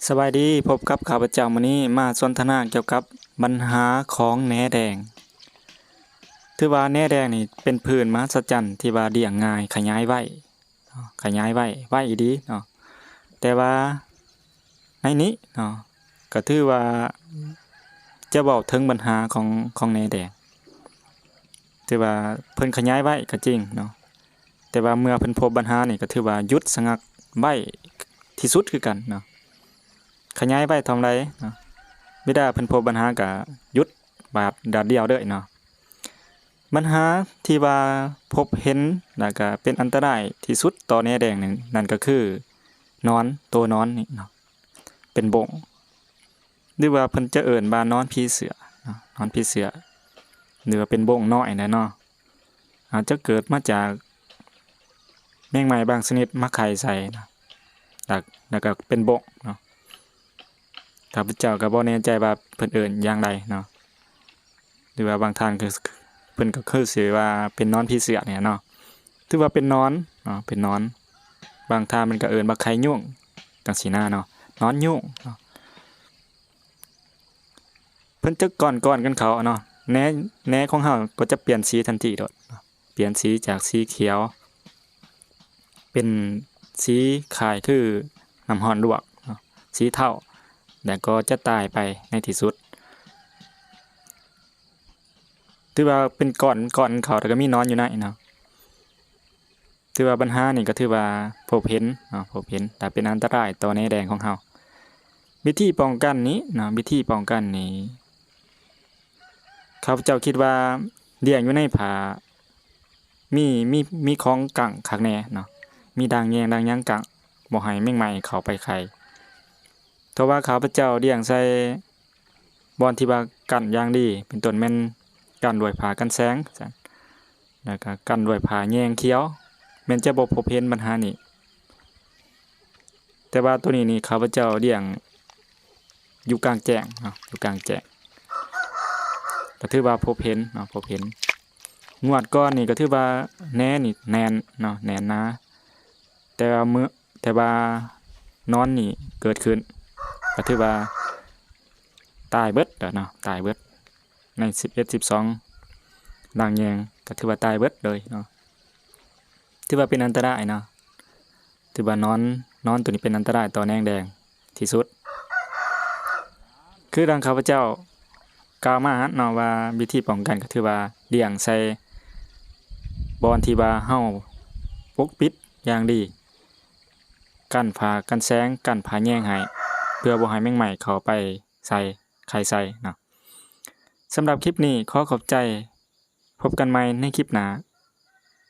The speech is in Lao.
ສະບາຍດີ, ພົບກັບຂ້າພະເຈົ້າມື້ນີ້ມາສົນທະນາກ່ຽວກັບບັນຫາຂອງແໜແດງ. ຖືວ່າແໜແດງນີ້ເປັນພືນມະຫັດສະຈັນທີ່ວ່າລ້ຽງງ່າຍ, ຂະຫຍາຍໄວ, ຂະຫຍາຍໄວ, ໄວອີ່ຫຼີເນາະ. ແຕ່ວ່າໃນນີ້ເນາະ ກໍຖືວ່າຈະເວົ້າເຖິງບັນຫາຂອງ, ຂອງແໜແດງ. ຖືວ່າເພິ່ນຂະຫຍາຍໄວກໍຈິງເນາະ, ແຕ່ວ່າເມື່ອເພິ່ນພົບບັນຫານີ້ກໍຖືວ່າຢຸດສະງັກໄວທີ່ສຸດຄືກັນເນາະ. ຂະຫຍາຍໄວເທົ່າໃດເນາະ, ເວລາເພິ່ນພົບບັນຫາກໍຢຸດບາດດຽວເລີຍເນາະ. ບັນຫາທີ່ວ່າພົບເຫັນ ແລ້ວກໍເປັນອັນຕະລາຍທີ່ສຸດຕໍ່ແໜແດງນັ້ນ, ນັ້ນກໍຄືໜອນ, ໂຕໜອນນີ້ເນາະ ເປັນບົ້ງ ຫຼືວ່າເພິ່ນຈະເອີ້ນວ່າໜອນຜີເສື້ອເນາະ, ໜອນຜີເສື້ອ ຫຼືວ່າເປັນບົ້ງນ້ອຍນະເນາະ. ອາດຈະເກີດມາຈາກແມງໄມ້ບາງຊະນິດມາໄຂ່ໃສ່ເນາະ ແລ້ວ, ແລ້ວກໍເປັນບົ້ງເນາະ. ຂ້າພະເຈົ້າກໍບໍ່ແນ່ໃຈວ່າເພິ່ນເອີ້ນຢ່າງໃດເນາະ, ຫຼືວ່າບາງທ່ານກໍ ເພິ່ນກໍຄືຊິວ່າເປັນໜອນຜີເສື້ອນີ້ເນາະ. ຖືວ່າເປັນໜອນເນາະ, ເປັນໜອນ. ບາງທ່ານເພິ່ນກໍເອີ້ນວ່າໄຂ່ຍຸງ ຈັ່ງຊີ້ນະເນາະ, ໜອນຍຸງເນາະ. ເພິ່ນຈະກ້ອນໆກັນເຂົ້າເນາະ, ແໜ, ແໜຂອງເຮົາກໍຈະປ່ຽນສີທັນທີໂດດເນາະ, ປ່ຽນສີຈາກສີຂຽວ ເປັນສີຄ້າຍຄືນ້ຳຮ້ອນລວກເນາະ, ສີເທົາ, ແລ້ວກໍຈະຕາຍໄປໃນທີ່ສຸດ. ຖືວ່າເປັນກ້ອນ, ກ້ອນເຂົ້າ ແລ້ວກໍມີໜອນຢູ່ໃນເນາະ. ຖືວ່າບັນຫານີ້ກໍຖືວ່າພົບເຫັນເນາະ, ພົບເຫັນ ແລະ ເປັນອັນຕະລາຍຕໍ່ແໜແດງຂອງເຮົາ. ວິທີປ້ອງກັນນີ້ເນາະ, ວິທີປ້ອງກັນນີ້ ຂ້າພະເຈົ້າຄິດວ່າລ້ຽງຢູ່ໃນຜ້າ ມີ, ມີ, ມີຂອງກັ້ງຄັກແນ່ເນາະ, ມີດາງແຍງດາງຫຍັງກັ້ງ ບໍ່ໃຫ້ແມງໄມ້ເຂົ້າໄປໄຂ່. ເພາະວ່າຂ້າພະເຈົ້າລ້ຽງໃສ່ບ່ອນທີ່ວ່າກັ້ນຢ່າງດີ, ເປັນຕົ້ນແມ່ນກັ້ນດ້ວຍຜ້າກັນແສງ ແລ້ວກໍກັ້ນດ້ວຍຜ້າແຍງຂຽວ, ແມ່ນຈະບໍ່ພົບເຫັນບັນຫານີ້. ແຕ່ວ່າໂຕນີ້ນີ້ ຂ້າພະເຈົ້າລ້ຽງຢູ່ກາງແຈ້ງເນາະ, ຢູ່ກາງແຈ້ງ ກໍຖືວ່າພົບເຫັນເນາະ, ພົບເຫັນ. ງວດກ່ອນນີ້ກໍຖືວ່າແໜນີ້ແໜ້ນເນາະ, ແໜ້ນໜາ. ແຕ່ວ່າເມື່ອ, ແຕ່ວ່າໜອນນີ້ເກີດຂຶ້ນ ກໍຖືວ່າຕາຍເບິດແລ້ວເນາະ, ຕາຍເບິດ. ໃນສິບເອັດ ສິບສອງດາງແຍງ ກໍຖືວ່າຕາຍເບິດເລີຍເນາະ. ຖືວ່າເປັນອັນຕະລາຍເນາະ, ຖືວ່າໜອນ, ໜອນໂຕນີ້ເປັນອັນຕະລາຍຕໍ່ແໜແດງທີ່ສຸດ. ຄືດັ່ງຂ້າພະເຈົ້າກ່າວມາຫັ້ນເນາະ ວ່າວິທີປ້ອງກັນກໍຖືວ່າລ້ຽງໃສ່ບ່ອນທີ່ວ່າເຮົາປົກປິດຢ່າງດີ, ກັ້ນຜ້າກັນແສງ, ກັ້ນຜ້າແຍງໃຫ້ ເພື່ອບໍ່ໃຫ້ແມງໄມ້ເຂົ້າໄປໃສ່, ໄຂ່ໃສ່ເນາະ. ສຳລັບຄລິບນີ້ຂໍຂອບໃຈ, ພົບກັນໃໝ່ໃນຄລິບໜ້າ.